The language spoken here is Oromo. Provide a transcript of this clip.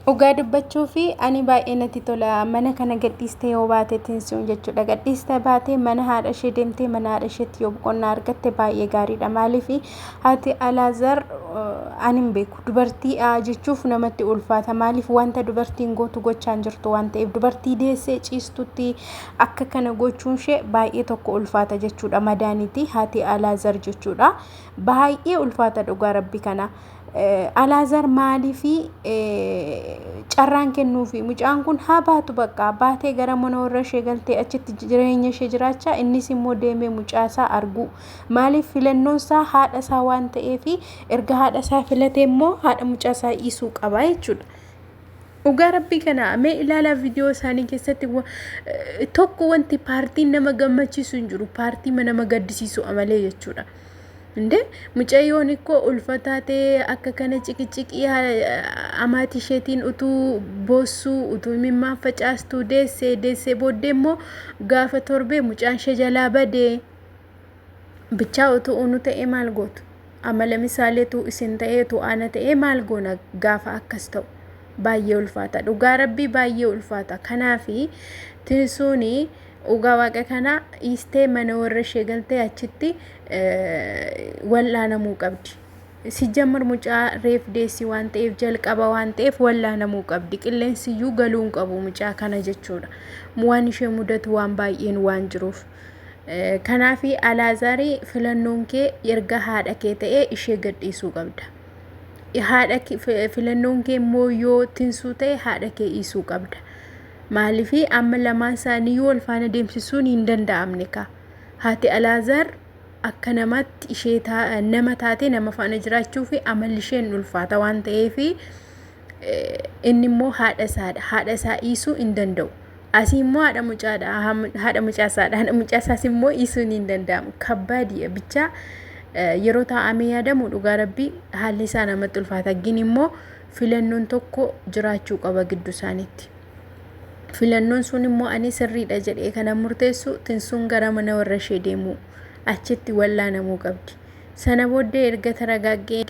Dhugaa dubbachuufi ani baay'ee natti tola mana kana gadhiistee yoo baate Tinsuun jechuudha. Gadhiistee baatee mana haadha ishee deemtee mana haadha isheetti yoo boqonnaa argatte baay'ee gaariidha. Maaliif haati Alaazar ani hin beeku dubartii jechuuf namatti ulfaata. Maaliif wanta dubartiin gootu gochaa hin jirtu waan ta'eef dubartii deessee ciistutti akka kana gochuun ishee baay'ee tokko ulfaata jechuudha. Madaaniiti haati Alaazar jechuudha. Baay'ee ulfaata dhugaa rabbi kana. Alaazar maaliifi carraan kennuufi mucaan kun haa baatu bakka baatee gara mana warra ishee galtee achitti jireenya ishee jiraachaa innis immoo deemee mucaa isaa arguu maaliif filannoon isaa haadha isaa waan ta'eef erga haadha isaa filatee immoo haadha mucaa isaa dhiisuu qaba jechuudha. Dhugaa rabbii kana mee ilaalaa viidiyoo isaanii keessatti tokko wanti paartiin nama gammachiisu hin jiru paartii nama gaddisiisu amalee jechuudha. Inde mucayyoon ikkoo ulfa taatee akka kana ciqiciqii amaati isheetiin utuu boossuu utuu imimmaan facaastuu deessee deessee booddee immoo gaafa torbee mucaan ishee jalaa badee bichaa utuu unu ta'ee maal gootu? Amala misaaleetu isin ta'eetu ana ta'ee maal goona gaafa akkas ta'u? Baay'ee ulfaata dhugaa rabbii baay'ee ulfaata kanaafi tinsuuni Dhugaa waaqa kana dhiistee mana warra ishee galtee achitti wal'aanamuu qabdi. Sijjammar mucaa reef deessi waan ta'eef jalqaba waan ta'eef wal'aanamuu qabdi. Qilleensi iyyuu galuu hin qabu mucaa kana jechuudha. Waan ishee mudatu waan baay'een waan jiruuf. Kanaaf Alaazaari filannoon kee erga haadha kee ta'ee ishee gadhiisuu qabda. Haadha filannoon kee immoo yoo tinsuu ta'e haadha kee dhiisuu qabda. Maaliif amma lamaan isaaniiyyuu wal faana deemsisuun hin danda'amne kaa. Haati Alaazaar akka namaatti ishee nama taatee nama faana jiraachuu fi amalli ishee hin ulfaata waan ta'eef inni immoo haadha isaadha. Haadha isaa dhiisuu hin danda'u. Asii immoo haadha mucaadha. Haadha mucaa isaadha. Haadha mucaa isaas immoo dhiisuun hin danda'amu. Kabbaadiidha bichaa yeroo taa'amee yaadamu dhugaa rabbii haalli isaa namatti ulfaata. Gin immoo filannoon tokko jiraachuu qaba gidduu isaaniitti. Filannoon sun immoo ani sirriidha jedhee kana murteessu Tinsuun gara mana warra ishee deemuu achitti wal'aanamuu qabdi. Sana booddee erga taragaaggee.